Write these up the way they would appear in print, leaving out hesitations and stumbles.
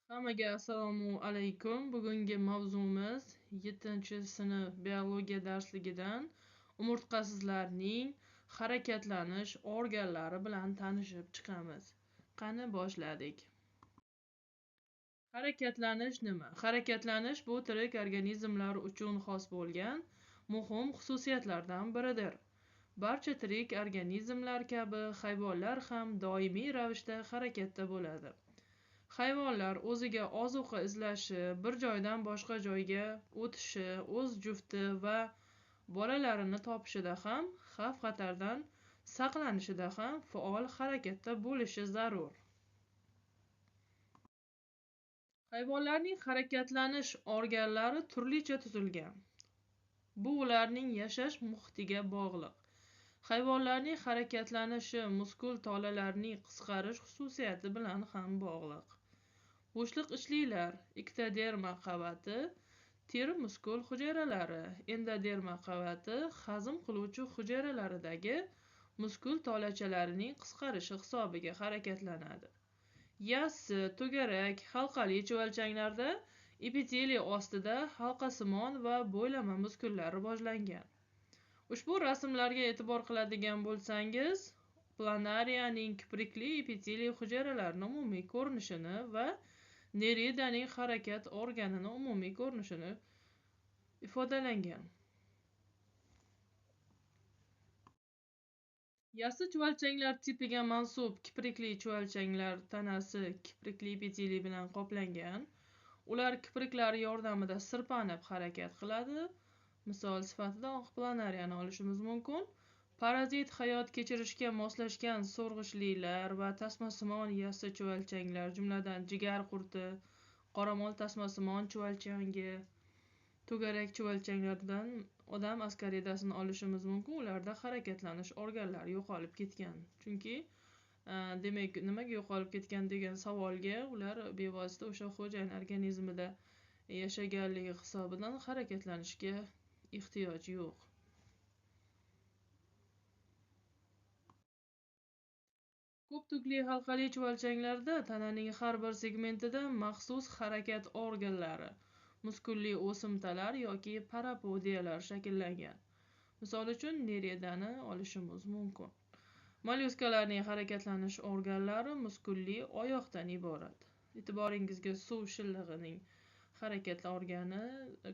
Hammaga assalomu alaykum. Bugungi mavzumiz 7-sinf biologiya darsligidan umurtqasizlarning harakatlanish organlari bilan tanishib chiqamiz. Qani boshladik. Harakatlanish nima? Harakatlanish bu tirik organizmlar uchun xos bo'lgan muhim xususiyatlardan biridir. Barcha tirik organizmlar kabi hayvonlar ham doimiy ravishda harakatda bo'ladi. Hayvonlar o'ziga ozuqa izlashi, bir joydan boshqa joyga o'tishi, o'z jufti va bolalarini topishida ham, xavf-xatardan saqlanishida ham faol harakatda bo'lishi zarur. Hayvonlarning harakatlanish organlari turlicha tuzilgan. Bu ularning yashash muhitiga bog'liq. Hayvonlarning harakatlanishi muskul tolalarining qisqarish xususiyati bilan ham bog'liq. Bo'shliq ichlilar, ektoderma qavati, teri muskul hujayralari, endoderma qavati hazm qiluvchi hujayralaridagi muskul tolachalarining qisqarishi hisobiga harakatlanadi. Yassi, to'garak, halqali chuvalchanglarda epiteliy ostida halqasimon va bo'ylama muskullar rivojlangan. Ushbu rasmlarga e'tibor qiladigan bo'lsangiz, planariyaning kiprikli epiteliy hujayralarining umumiy ko'rinishini va neridaning harakat organini umumiy ko'rinishini ifodalangan. Yassi chuvalchanglar tipiga mansub kiprikli chuvalchanglar tanasi kiprikli epiteliy bilan qoplangan. Ular kipriklari yordamida sirpanib harakat qiladi. Misol sifatida oq planariyani olishimiz mumkin. Parazit hayot kechirishga moslashgan so'rg'ichlilar va tasmasimon yassi chuvalchanglar, jumladan jigar qurti, qoramol tasmasimon chuvalchangi, to'garak chuvalchanglardan odam askaridasini olishimiz mumkin. Ularda harakatlanish organlari yo'qolib ketgan. Chunki demak, nimaga yo'qolib ketgan degan savolga ular bevosita o'sha xo'jayin organizmida yashaganligi hisobidan harakatlanishga ehtiyoj yo'q. Ko'p tukli halqali chuvalchanglarda tananing har bir segmentida maxsus harakat organlari, muskulli o'simtalar yoki parapodiyalar shakllangan. Misol uchun neridani olishimiz mumkin. Mollyuskalarning harakatlanish organlari muskulli oyoqdan iborat. E'tiboringizga suv shillig'ining harakat organi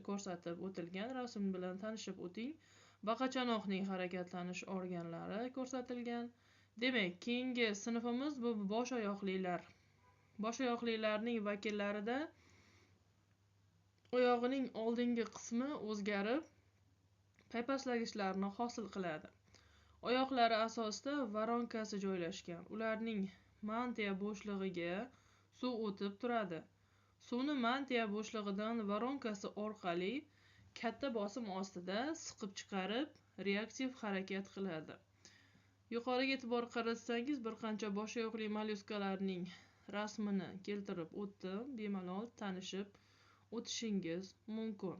ko'rsatib o'tilgan rasm bilan tanishib o'ting. Baqachanoqning harakatlanish organlari ko'rsatilgan. Demak, keyingi sinfimiz bu bosh oyoqlilar. Bosh oyoqlilarning vakillarida oyog'ining oldingi qismi o'zgarib, paypaslagichlarni hosil qiladi. Oyoqlari asosida voronkasi joylashgan. Ularning mantiya bo'shlig'iga suv o'tib turadi. Suvni mantiya bo'shlig'idan voronkasi orqali katta bosim ostida siqib chiqarib, reaktiv harakat qiladi. Yuqoriga e'tibor qaratsangiz, bir qancha bosh oyoqli mollyuskalarning rasmini keltirib o'tdim. Bemalol tanishib o'tishingiz mumkin.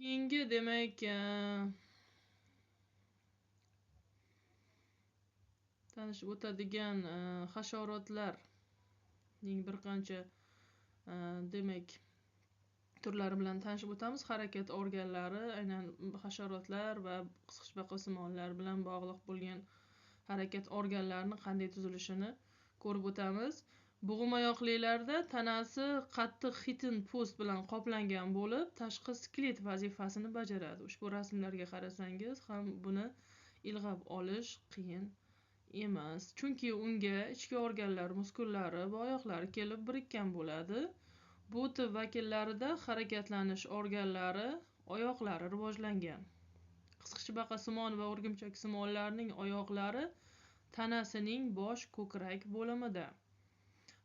Keyingi, demak, tanishib o'tadigan hasharotlarning bir qancha demak turlari bilan tanishib o'tamiz. Harakat organlari aynan hasharotlar va qisqichbaqasimonlar bilan bog'liq bo'lgan harakat organlarini qanday tuzilishini ko'rib o'tamiz. Bo'g'imoyoqlilarda tanasi qattiq xitin po'st bilan qoplangan bo'lib, tashqi skelet vazifasini bajaradi. Ushbu rasmlarga qarasangiz ham buni ilg'ab olish qiyin emas, chunki unga ichki organlar, muskullari va oyoqlari kelib birikkan bo'ladi. Bu tip vakillarida harakatlanish organlari, oyoqlari rivojlangan. Qisqichbaqasimon va o'rgimchaksimonlarning oyoqlari tanasining bosh ko'krak bo'limida.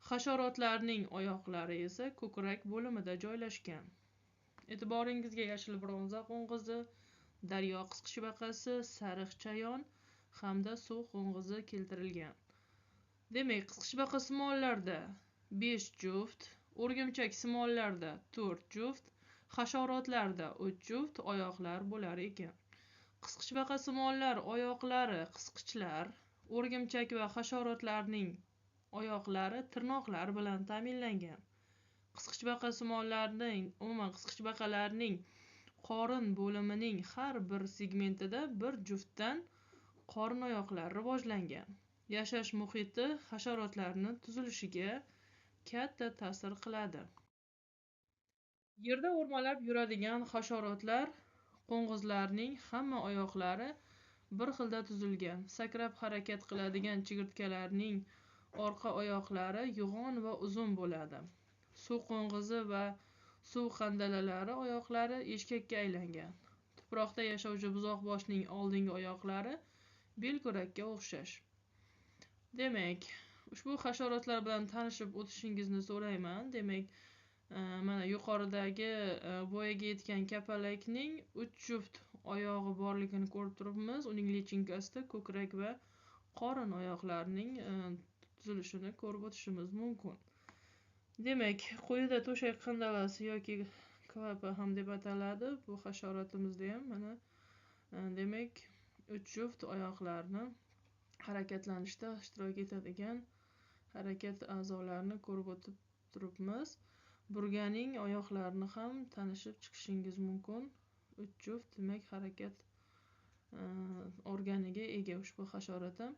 Hasharotlarning oyoqlari esa ko'krak bo'limida joylashgan. E'tiboringizga yashil bronza qo'ng'izi, daryo qisqichbaqasi, sariq chayon hamda suv qo'ng'izi keltirilgan. Demak, qisqichbaqasimonlarda 5 juft, o'rgimchaksimonlarda 4 juft, hasharotlarda 3 juft oyoqlar bo'lar ekan. Qisqichbaqasimonlar oyoqlari qisqichlar, o'rgimchak va hasharotlarning oyoqlari tirnoqlar bilan ta'minlangan. Qisqichbaqasimonlarning, umuman qisqichbaqalarning qorin bo'limining har bir segmentida bir juftdan qorin oyoqlar rivojlangan. Yashash muhiti hasharotlarning tuzilishiga katta ta'sir qiladi. Yerda o'rmalab yuradigan hasharotlar qo'ng'izlarning hamma oyoqlari bir xilda tuzilgan. Sakrab harakat qiladigan chigirtkalarning orqa oyoqlari yo'g'on va uzun bo'ladi. Suv qo'ng'izi va suv qandalalari oyoqlari eshkakka aylangan. Tuproqda yashovchi buzoqboshning oldingi oyoqlari belkurakka o'xshash. Demak, ushbu hasharotlar bilan tanishib o'tishingizni so'rayman. Demak, mana yuqoridagi voyaga yetgan kapalakning 3 juft oyog'i borligini ko'rib turibmiz. Uning lichinkasida ko'krak va qorin oyoqlarining tuzilishini ko'rib o'tishimiz mumkin. Demak, quyida to'shak qandalasi yoki klapa ham deb ataladi. Bu hasharotimizda ham mana demak 3 juft oyoqlarni harakatlanishda ishtirok etadigan harakat a'zolarini ko'rib o'tib turibmiz. Burganing oyoqlarini ham tanishib chiqishingiz mumkin. 3 juft demak harakat organiga ega ushbu hasharot ham.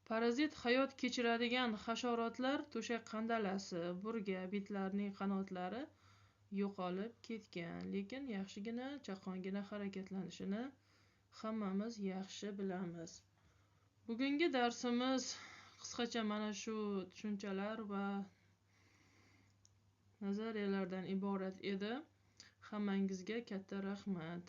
Parazit hayot kechiradigan hasharotlar to'shak qandalasi, burga, bitlarning qanotlari yo'qolib ketgan, lekin yaxshigina chaqqongina harakatlanishini hammamiz yaxshi bilamiz. Bugungi darsimiz qisqacha mana shu tushunchalar va nazariyalardan iborat edi. Hammangizga katta rahmat.